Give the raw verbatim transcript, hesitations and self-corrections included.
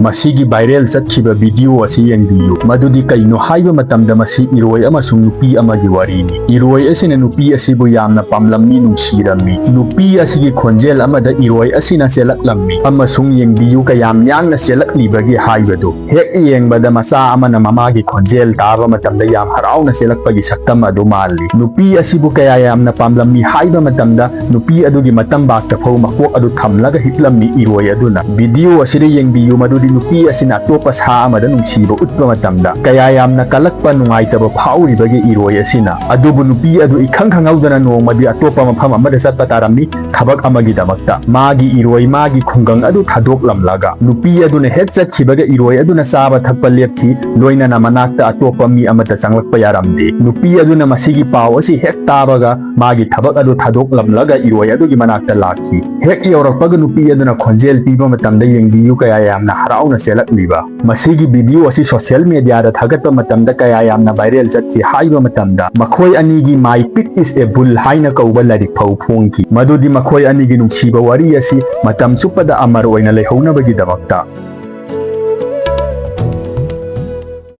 ꯃꯁꯤꯒꯤ viral ꯆꯠꯈꯤꯕ video ꯑꯁꯤ ꯌꯦꯡꯕꯤꯌꯨ꯫ ꯃꯗꯨꯗꯤ ꯀꯩꯅꯣ ꯍꯥꯏꯕ ꯃꯇꯝꯗ, ꯃꯁꯤ ꯏꯔꯣꯏ ꯑꯃꯁꯨꯡ ꯅꯨꯄꯤ ꯑꯃꯒꯤ ꯋꯥꯔꯤꯅꯤ꯫ ꯏꯔꯣꯏ ꯑꯁꯤꯅ ꯅꯨꯄꯤ ꯑꯁꯤꯕꯨ ꯌꯥꯝꯅ ꯄꯥꯝꯂꯝꯃꯤ, ꯅꯨꯡꯁꯤꯔꯝꯃꯤ꯫ ꯅꯨꯄꯤ ꯑꯁꯤꯒꯤ ꯈꯣꯟꯖꯦꯜ ꯑꯃꯗ ꯏꯔꯣꯏ ꯑꯁꯤꯅ ꯆꯦꯜꯂꯛꯂꯝꯃꯤ ꯑꯃꯁꯨꯡ ꯌꯦꯡꯕꯤꯌꯨ ꯀꯌꯥꯝ ꯌꯥꯡꯅ ꯆꯦꯜꯂꯛꯂꯤꯕꯒꯦ ꯍꯥꯏꯕꯗꯨ꯫ ꯍꯦꯛ ꯌꯦꯡꯕꯗ ꯃꯆꯥ ꯑꯃꯅ ꯃꯃꯥꯒꯤ ꯈꯣꯟꯖꯦꯜ ꯇꯥꯕ ꯃꯇꯝꯗ ꯌꯥꯝ ꯍꯔꯥꯎꯅ ꯆꯦꯜꯂꯛꯄꯒꯤ ꯁꯛꯇꯝ ꯑꯗꯨ ꯃꯥꯜꯂꯤ꯫ ꯅꯨꯄꯤ ꯑꯁꯤꯕꯨ ꯀꯌꯥ ꯌꯥꯝꯅ ꯄꯥꯝꯂꯝꯃꯤ ꯍꯥꯏꯕ ꯃꯇꯝꯗ, ꯅꯨꯄꯤ ꯑꯗꯨꯒꯤ ꯃꯇꯝꯕꯥꯛꯇ ꯐꯥꯎ ꯃꯀꯣꯛ ꯑꯗꯨ ꯊꯝꯂꯒ ꯍꯤꯞꯂꯝꯃꯤ ꯏꯔꯣꯏ ꯑꯗꯨꯅ꯫ Video ꯑꯁꯤꯗ ꯌꯦꯡꯕꯤꯌꯨ ꯃꯗꯨꯗꯤ ꯅꯨꯄꯤ ꯑꯁꯤꯅ ꯑꯇꯣꯞꯄ ꯁꯥ ꯑꯃꯗ ꯅꯨꯡꯁꯤꯕ ꯎꯠꯄ ꯃꯇꯝꯗ ꯀꯌꯥ ꯌꯥꯝꯅ ꯀꯜꯂꯛꯄ, ꯅꯨꯡꯉꯥꯏꯇꯕ ꯐꯥꯎꯔꯤꯕꯒꯦ ꯏꯔꯣꯏ ꯑꯁꯤꯅ꯫ ꯑꯗꯨꯕꯨ ꯅꯨꯄꯤ ꯑꯗꯨ ꯏꯈꯪ ꯈꯪꯍꯧꯗꯅ ꯅꯣꯡꯃꯗꯤ ꯑꯇꯣꯞꯄ ꯃꯐꯝ ꯑꯃꯗ ꯆꯠꯄ ꯇꯥꯔꯝꯃꯤ꯫ ꯊꯕꯛ ꯑꯃꯒꯤꯗꯃꯛꯇ ꯃꯥꯒꯤ ꯏꯔꯣꯏ, ꯃꯥꯒꯤ ꯈꯨꯡꯒꯪ ꯑꯗꯨ ꯊꯥꯗꯣꯛꯂꯝꯂꯒ, ꯅꯨꯄꯤ ꯑꯗꯨꯅ ꯍꯦꯛ ꯆꯠꯈꯤꯕꯒ ꯏꯔꯣꯏ ꯑꯗꯨꯅ ꯆꯥꯕ ꯊꯛꯄ ꯂꯦꯞꯈꯤ, ꯂꯣꯏꯅꯅ ꯃꯅꯥꯛꯇ ꯑꯇꯣꯞꯄ ꯃꯤ ꯑꯃꯠꯇ ꯆꯪꯂꯛꯄ ꯌꯥꯔꯝꯗꯦ꯫ ꯅꯨꯄꯤ ꯑꯗꯨꯅ ꯃꯁꯤꯒꯤ ꯄꯥꯎ ꯑꯁꯤ ꯍꯦꯛ ꯇꯥꯕꯒ, ꯃꯥꯒꯤ ꯊꯕꯛ ꯑꯗꯨ ꯊꯥꯗꯣꯛꯂꯝꯂꯒ ꯏꯔꯣꯏ ꯑꯗꯨꯒꯤ ꯃꯅꯥꯛꯇ ꯂꯥꯛꯈꯤ꯫ ꯍꯦꯛ ꯌꯧꯔꯛꯄꯒ ꯅꯨꯄꯤ ꯑꯗꯨꯅ ꯈꯣꯟꯖꯦꯜ ꯄꯤꯕ ꯃꯇꯝꯗ ꯌꯦꯡꯕꯤꯌꯨ ꯀꯌꯥ ꯌꯥꯝꯅ ꯍꯔꯥꯎꯅ ꯆꯦꯜꯂꯛꯂꯤꯕ꯫ ꯃꯁꯤꯒꯤ video ꯑꯁꯤ social mediaꯗ ꯊꯥꯒꯠꯄ ꯃꯇꯝꯗ ꯀꯌꯥ ꯌꯥꯝꯅ viral ꯆꯠꯈꯤ ꯍꯥꯏꯕ ꯃꯇꯝꯗ, ꯃꯈꯣꯏ ꯑꯅꯤꯒꯤ My Pet is a Bull ꯍꯥꯏꯅ ꯀꯧꯕ ꯂꯥꯏꯔꯤꯛ ꯐꯥꯎ ꯐꯣꯡꯈꯤ, ꯃꯗꯨꯗꯤ ꯃꯈꯣꯏ ꯑꯅꯤꯒꯤ ꯅꯨꯡꯁꯤꯕ ꯋꯥꯔꯤ ꯑꯁꯤ ꯃꯇꯝ ꯆꯨꯞꯄꯗ ꯑꯃꯔ ꯑꯣꯏꯅ ꯂꯩꯍꯧꯅꯕꯒꯤꯗꯃꯛꯇ꯫